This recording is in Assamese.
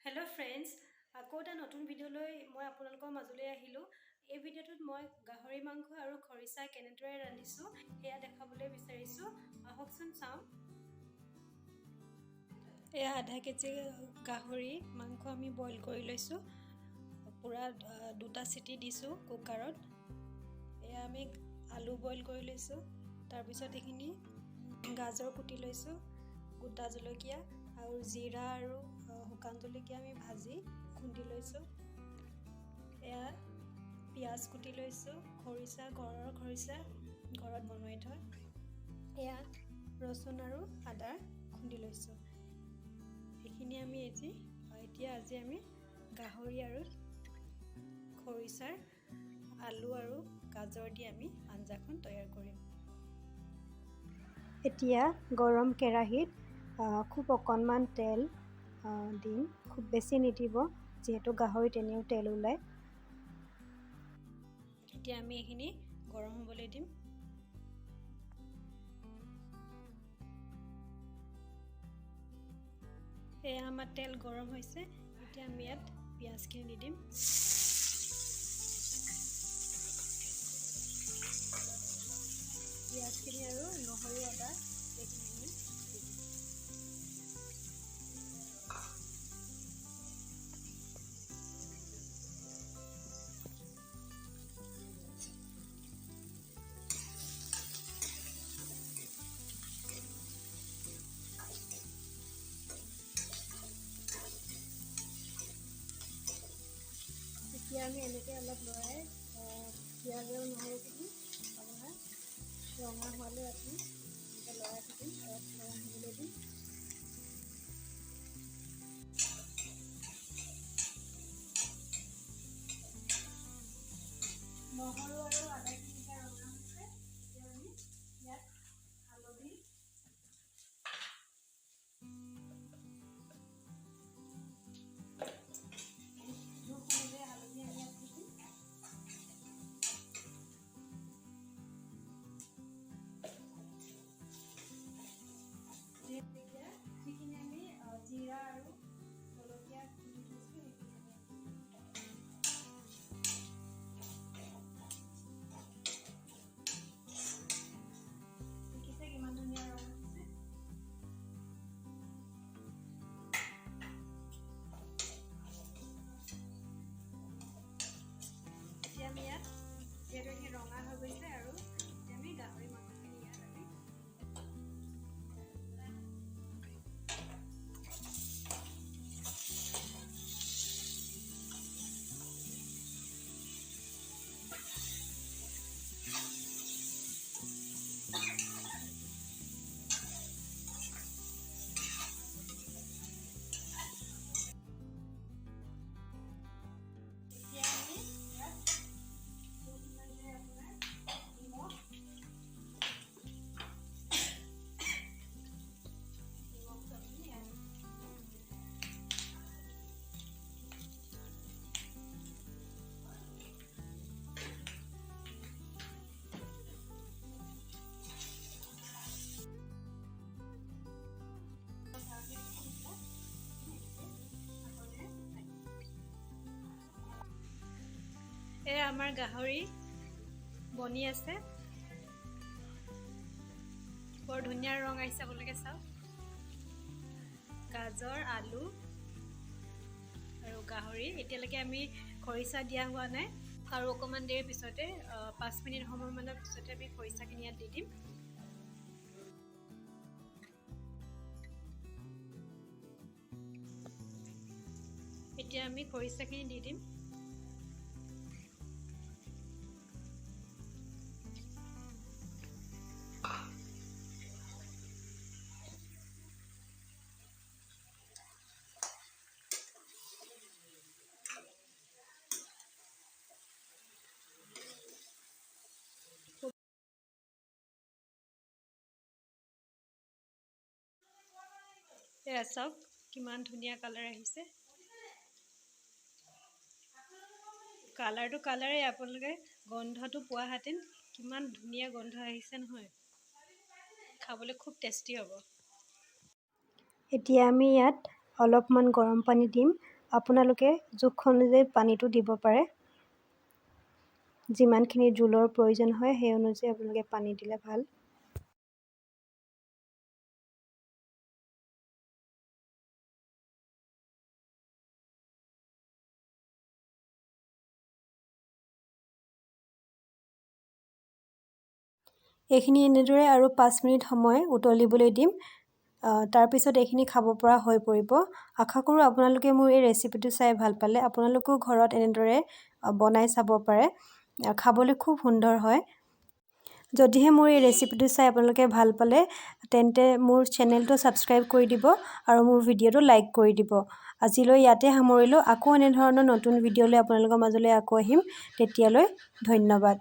হেল্ল' ফ্ৰেণ্ডছ, আকৌ এটা নতুন ভিডিঅ'লৈ মই আপোনালোকৰ মাজলৈ আহিলোঁ। এই ভিডিঅ'টোত মই গাহৰি মাংস আৰু খৰিচা কেনেদৰে ৰান্ধিছোঁ সেয়া দেখাবলৈ বিচাৰিছোঁ। আহকচোন চাওঁ। এয়া আধা কেজি গাহৰি মাংস আমি বইল কৰি লৈছোঁ, পূৰা দুটা চিটি দিছোঁ কুকাৰত। এয়া আমি আলু বইল কৰি লৈছোঁ, তাৰপিছত এইখিনি গাজৰ কুটি লৈছোঁ, গোটা জলকীয়া আৰু জিৰা আৰু শুকান জলকীয়া আমি ভাজি খুন্দি লৈছোঁ। এয়া পিঁয়াজ কুটি লৈছোঁ, খৰিচা ঘৰৰ খৰিচা ঘৰত বনাই থয়, এয়া ৰচুন আৰু আদা খুন্দি লৈছোঁ। এইখিনি আমি এতিয়া আজি আমি গাহৰি আৰু খৰিচাৰ আলু আৰু গাজৰ দি আমি আঞ্জাখন তৈয়াৰ কৰিম। এতিয়া গৰম কেৰাহীত খুব অকণমান তেল দিম, খুব বেছি নিদিব যিহেতু গাহৰিত এনেও তেল ওলায়। এতিয়া আমি এইখিনি গৰম হ'বলৈ দিম। এয়া আমাৰ তেল গৰম হৈছে, এতিয়া আমি ইয়াত পিঁয়াজখিনি দি দিম। পিঁয়াজখিনি আৰু নহৰু আদা এইখিনি আমি দি দিম। এতিয়া আমি এনেকৈ অলপ লৰাই পিঁয়াজ আৰু নহৰুখিনি আপোনাৰ ৰঙা হোৱালৈ আপুনি এনেকৈ লৰাই থাকিম, অলপ ৰঙা হ'বলৈ দিম। নহৰু আৰু আদাখিনি এতিয়া ৰঙা হৈছে। এতিয়া আমি ইয়াত হালধি, জোখ অনুযায়ী হালধি আমি ইয়াত দি দিম। এতিয়া যিখিনি আমি জিৰা আৰু জলকীয়া খুন্দি থৈছোঁ সেইখিনি আমি দি দিম। দেখিছে কিমান ধুনীয়া ৰং উঠিছে। এতিয়া আমি ইয়াত যিহেতু এইখিনি ৰঙা হৈ গৈছে আৰু এতিয়া আমি গাহৰি মাংসখিনি ইয়াত আমি এতিয়া আমি ইয়াত আপোনাৰ নিমখ, নিমখটো আমি ইয়াত এয়া আমাৰ গাহৰি বনি আছে, বৰ ধুনীয়া ৰং আহিছে, আপোনালোকে চাওক। গাজৰ, আলু আৰু গাহৰি। এতিয়ালৈকে আমি খৰিচা দিয়া হোৱা নাই, আৰু অকণমান দেৰিৰ পিছতে 5 মিনিট সময়মানৰ পিছতে আমি খৰিচাখিনি ইয়াত দি দিম। এতিয়া আমি খৰিচাখিনি দি দিম। এয়া চাওক কিমান ধুনীয়া কালাৰ আহিছে। কালাৰটো কালাৰেই, আপোনালোকে গন্ধটো পোৱাহেঁতেন কিমান ধুনীয়া গোন্ধ আহিছে নহয়, খাবলৈ খুব টেষ্টি হ'ব। এতিয়া আমি ইয়াত অলপমান গৰম পানী দিম। আপোনালোকে জোখ অনুযায়ী পানীটো দিব পাৰে। যিমানখিনি জোলৰ প্ৰয়োজন হয়, সেই অনুযায়ী আপোনালোকে পানী দিলে ভাল। এইখিনি এনেদৰে আৰু 5 মিনিট সময় উতলিবলৈ দিম। তাৰপিছত এইখিনি খাব পৰা হৈ পৰিব। আশা কৰোঁ আপোনালোকে মোৰ এই ৰেচিপিটো চাই ভাল পালে। আপোনালোকেও ঘৰত এনেদৰে বনাই চাব পাৰে, খাবলৈ খুব সুন্দৰ হয়। যদিহে মোৰ এই ৰেচিপিটো চাই আপোনালোকে ভাল পালে, তেন্তে মোৰ চেনেলটো ছাবস্ক্ৰাইব কৰি দিব আৰু মোৰ ভিডিঅ'টো লাইক কৰি দিব। আজিলৈ ইয়াতে সামৰিলোঁ। আকৌ এনেধৰণৰ নতুন ভিডিঅ' লৈ আপোনালোকৰ মাজলৈ আকৌ আহিম। তেতিয়ালৈ ধন্যবাদ।